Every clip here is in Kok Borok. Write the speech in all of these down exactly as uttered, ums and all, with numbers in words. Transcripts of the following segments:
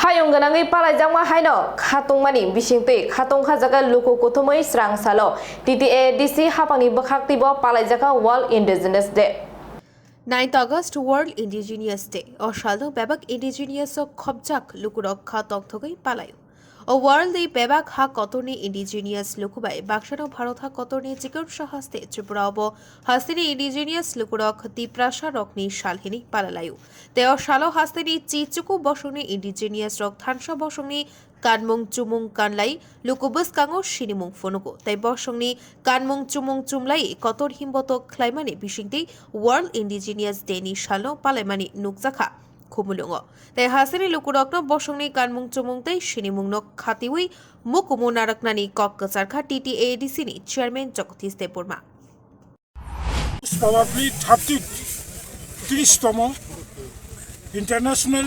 Hayung gwnangwi palaijakma haino khatungmani bisingtwi khatung khajakha luku kuthumwi srang salo T T A D C haphangni bwkhaktwibo palaijakha World Indigenous Day. Ninth August World Indigenous Day. O salno bebak indigenous o khopjak lukurok kha tongthogwi palaio. O world ni bebak ha kotorni indigenous lukubai baksano Bharat ha kotorni chikon haste Tripura obo hasteni indigenous lukurok Tiprasa rokni sal hini palalaio. Tei o salo hasteni chi chuku bosongni indigenous rok thansa bosongni kanmung chumung kanlai luku bwskango sinimung phunugo. Tei bosongni kanmung chumung chumlai kotor himbotok khlaimani bisingtwi World Indigenous Day ni salno palaimani nukjakha Khumulwngo. Tei hasteni lukurokno bosongni kanmung chumung tei sinimungno khatiwi mukumu narwknani kok kwcharkha T T A D C ni chairman Jagadish Debbarma. Probably thirty, tris tomo International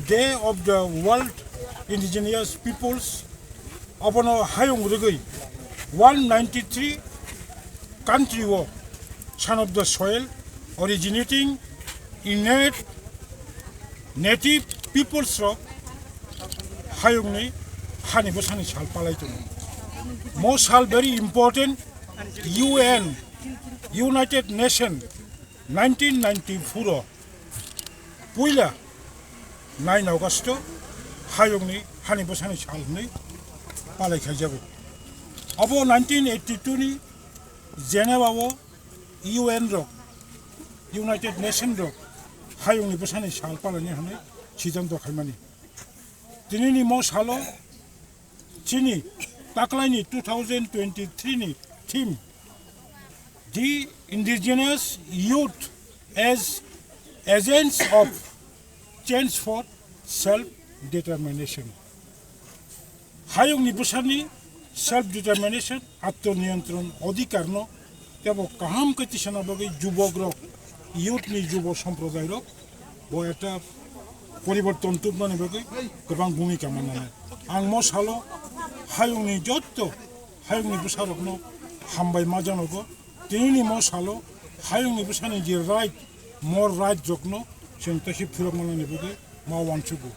Day of the World Indigenous Peoples, obono hayung rwgwi one ninety three country o Son of the Soil originating in native peoples rok hayungni hani bwsani sal palai tongo. Mo sal very important. U N, United Nation, nineteen ninety-four o puila nine August o hayungni hani bwsani sal hwnwi palai khaijago. Abo nineteen eighty-two ni Geneva o U N rok, United Nation rok hayungni bwsani sal palaini hwnwi siddhanto khaimani. Tinini mo salo chini taklaini two thousand twenty-three ni theme, The Indigenous Youth as Agents of Change for Self-Determination. Hayungni bwsani self-determination, atmaniyontron odhikarno tebo kaham khe tisana bagwi jubokrok, youth ni jubo somprodayrok bo ekta poriborton tubnani bagwi kwbang bhumika mannai. Ang mo salo hayungni jotto hayungni bwsarokno hambai ma janogo. Tinini mo salo hayungni bwsani je right, more right rokno chwng tei phirok manani bagwi ma uansugo.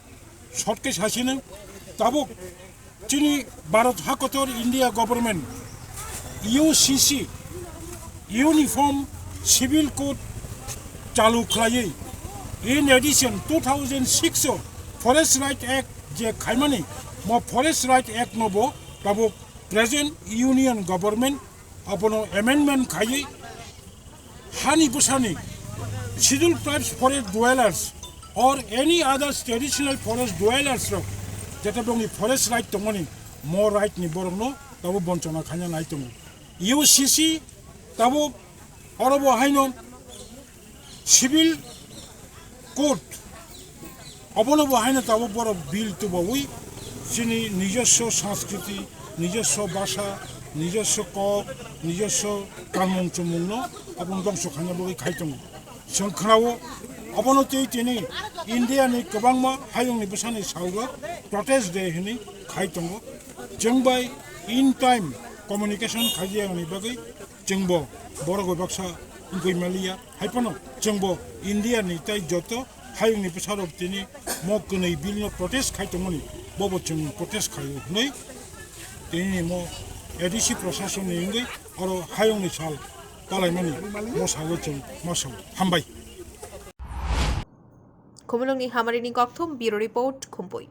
Short khe sasino, tabuk chini Bharat hakotor India government U C C, Uniform Civil Code chalu khlaiwi, in addition two thousand six o Forest Right Act je khaimani, mo Forest Right Act no bo tabuk present Union government abono amendment khaiwi hani bwsani Scheduled Tribes forest dwellers or any other traditional forest dwellers rok jeta bongni forest right tongmani, mo right ni borokno tabuk bonchona khaina nai tongo. U C C tabuk oro bo haino Civil Code, obono bo haino tabuk borok bill tubaui chini nijoswo sanskriti, nijoswo basa, nijoswo kok, nijoswo kanmung chumungno abono dongso khaina bagwi khai tongo. Chwng khnao, obono tei tini India ni kwbangma hayungni bwsani salrok protest day hwnwi khai tongo. Chwng bai in time communication khaijayani bagwi chwngbo borok bai baksa wngwi maliya. Hai phano chwngbo India ni tei joto hayungni bwsarok tini mo kwnwi bill no protest khai tongmani, bobo chwng protest khaio hwnwi tini mo A D C prasasonni wngwi oro hayungni sal palaimani mo salo chwng ma sao. Hambai. Khumulwngni Hamarini kokthum, Bureau Report, Khumpui.